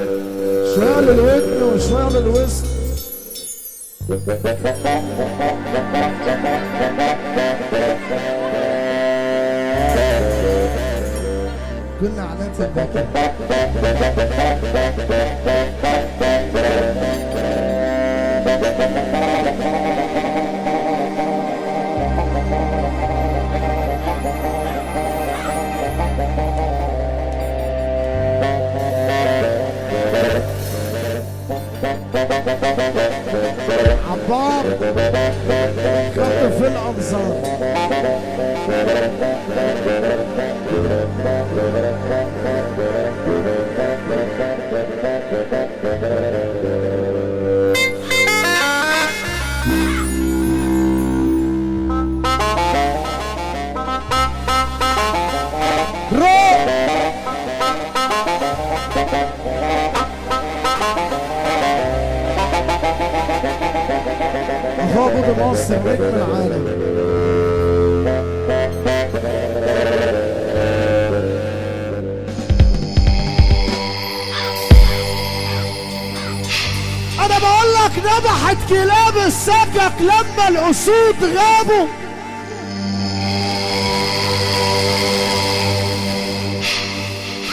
شوية للودن وشوية للوسط. كل اعلانات المكان. عبار خط في الانظار. روح أخوه مصر نجم العالم. أنا بقول لك نبحت كلاب السكك لما الأسود غابوا.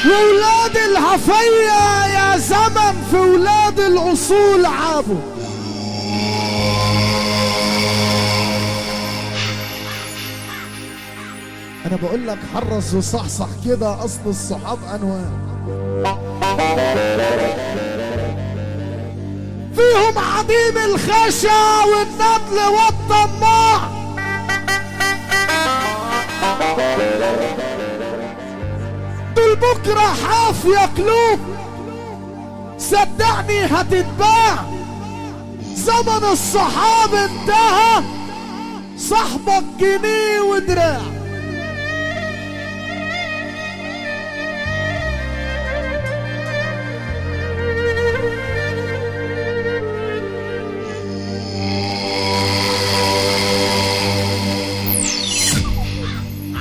وولاد الهفية يا زمن في ولاد الأصول عابوا. أنا بقول لك حرص وصحصح كده، أصل الصحاب أنواع، فيهم عديم الخشا والندل والطماع، دول بكرة حاف ياكلوك صدقني هتتباع. زمن الصحاب انتهى، صاحبك جنيه ودراع.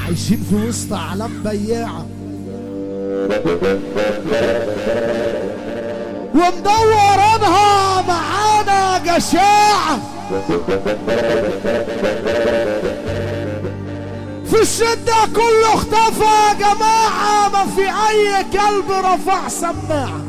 عايشين في وسط عالم بياعة ومدورانها معانا جشاعة. في الشدة كله اختفى يا جماعة، ما في أي كلب رفع سماعة.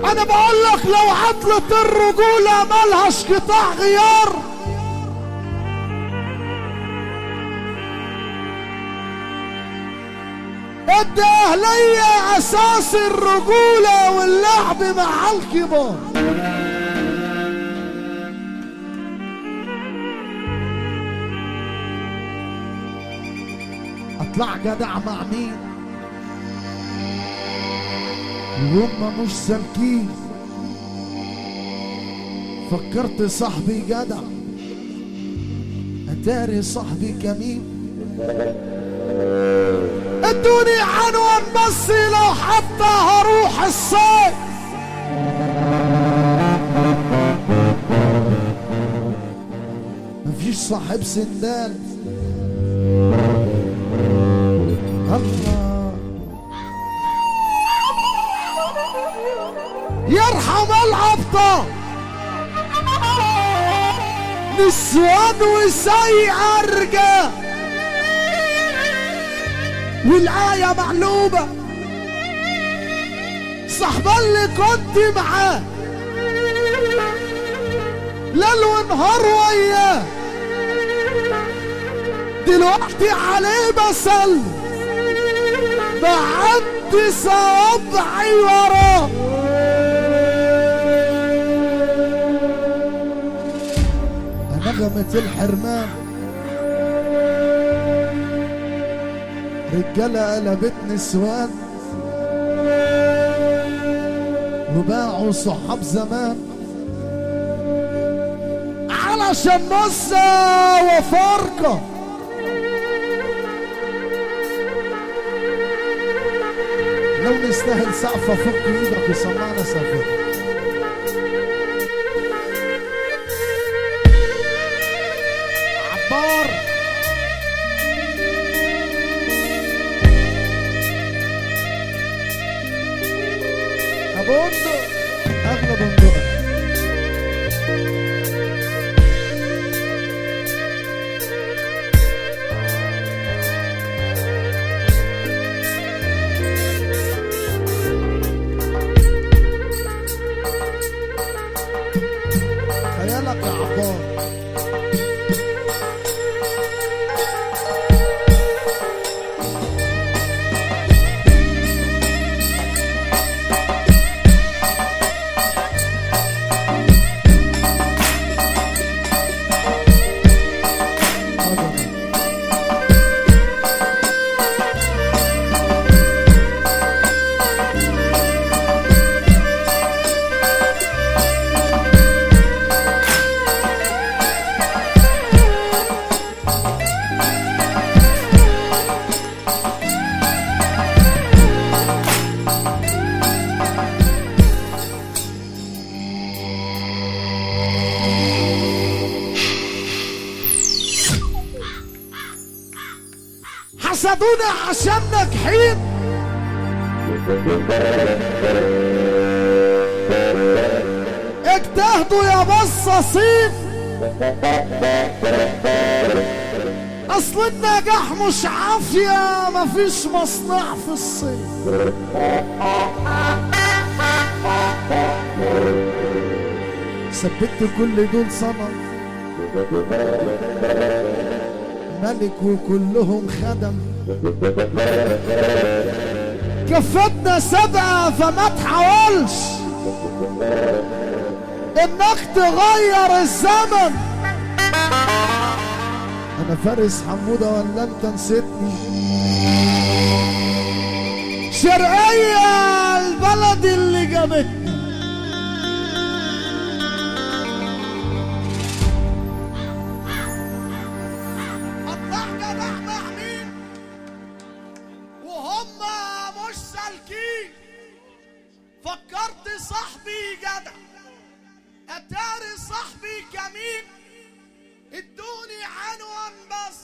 أنا بقول لك لو عطلت الرجولة مالهاش قطاع غيار. الدهلية أساس الرجولة واللعب مع الكبار. أطلع جدع مع مين وهم مش سالكين؟ فكرت صاحبي جدع، اتاري صاحبي كمين. ادوني عنوان بس لو حتى هروح الصيد. مفيش صاحب سندال. الله يرحم العبطة، نسوان وسيئة رجال، والآية معلومة. صاحبان اللي كنت معاه ليل ونهار وياه، دلوقتي عليه بسل بعدي صوابعي وراه. نغمة الحرمان رجالة قلبت نسوان وباعوا صحاب زمان علشان نصة وفرقة. لو نستاهل سقفة فك ايدك وسمعنا سقفة. خيالك يا عبار. حسدونا عشان ناجحين، اجتهدوا يا بصاصين، اصل النجاح مش عافية، مفيش مصنع في الصين. ثبت كل دول صنم ملك وكلهم خدم، كفتنا سبعة فما تحاولش انك تغير الزمن. انا فارس حمودة ولا انت نسيتني؟ شرقية البلد اللي جابتني. فكرت صاحبي جدع، اتاري صاحبي كمين، ادوني عنوان بس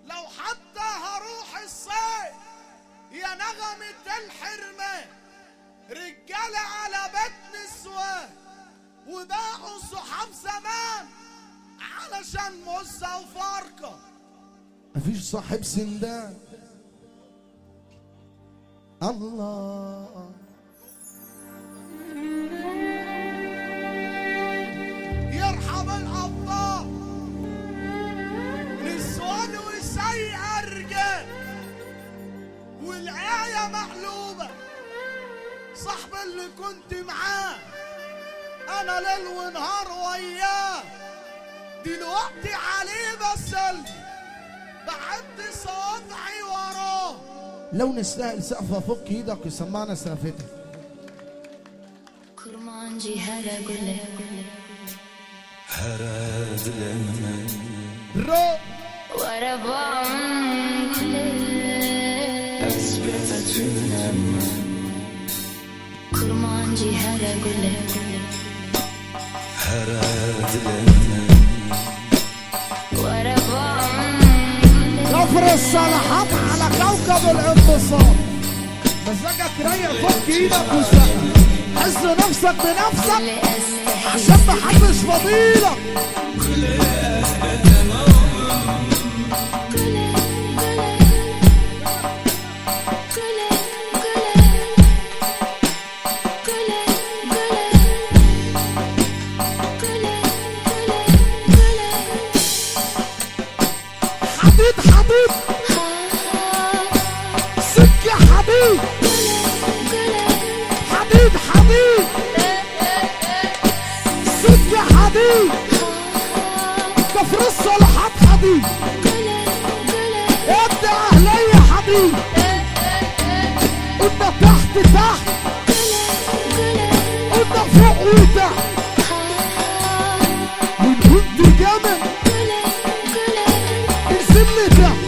لو حتى هروح الصيف يا نغمة الحرمان. رجالة على بيت نسوان وباعوا صحاب زمان علشان مزة وفرقة، مفيش صاحب سندان. الله يرحم الأبطال، نسوان وسيئة رجال والآية مقلوبة. صاحب اللي كنت معاه أنا ليل ونهار وياه، دلوقتي عليه بسل بعد صوابعي وراه. لو نستاهل سقفة فك ايدك وسمعنا سقفتك. كفر الصلاحات على كوكب الانتصار. مزاجك رايق فك ايدك وسقف، حس نفسك بنفسك عشان محدش فضيلك. حديد حديد سكة حديد حديد حديد سكة حديد كفر الصلاحات حديد، ابدا اهلية حديد، قلنا تحت تحت قلنا فوق وتحت، وان كنت جامد انزل لتحت.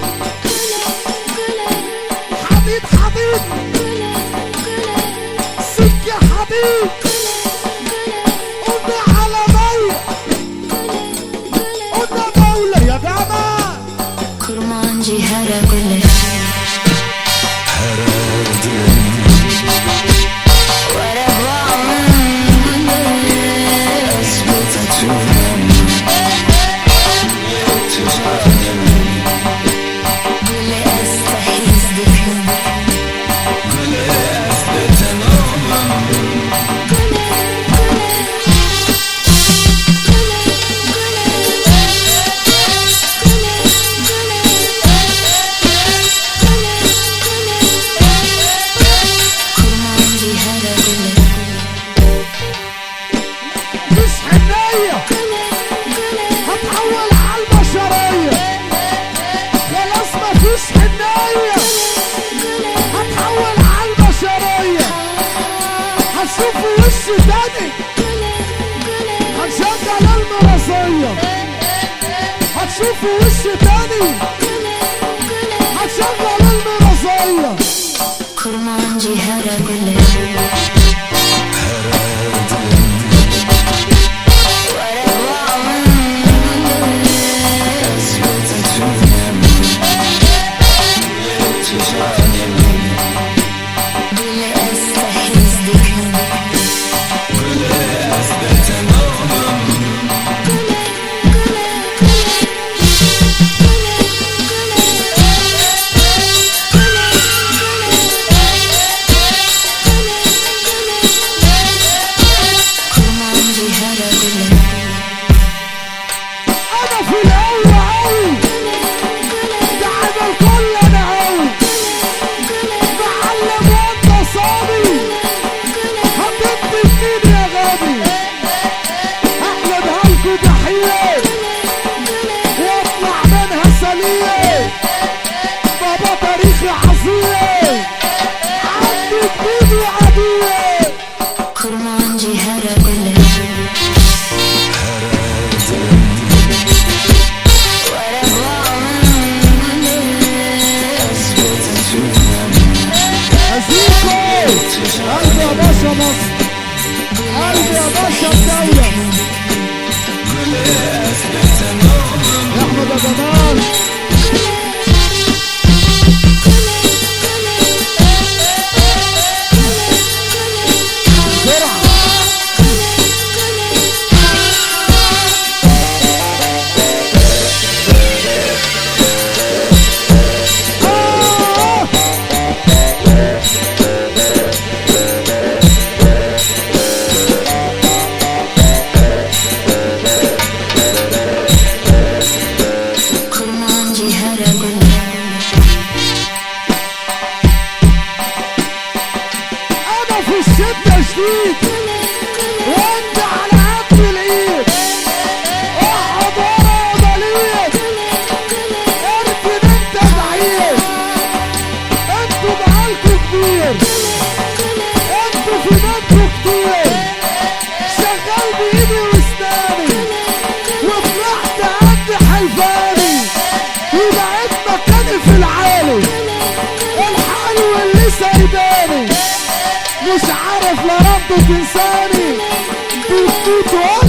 حديد حديد سكة حديد، قلنا على مية قلنا مولى يا جماعة. هتشوفوا وش تاني، هنشغل المراسية. هتشوفوا وش تاني، هنشغل المراسية. مش عارف لا رب تنساني، بتموت.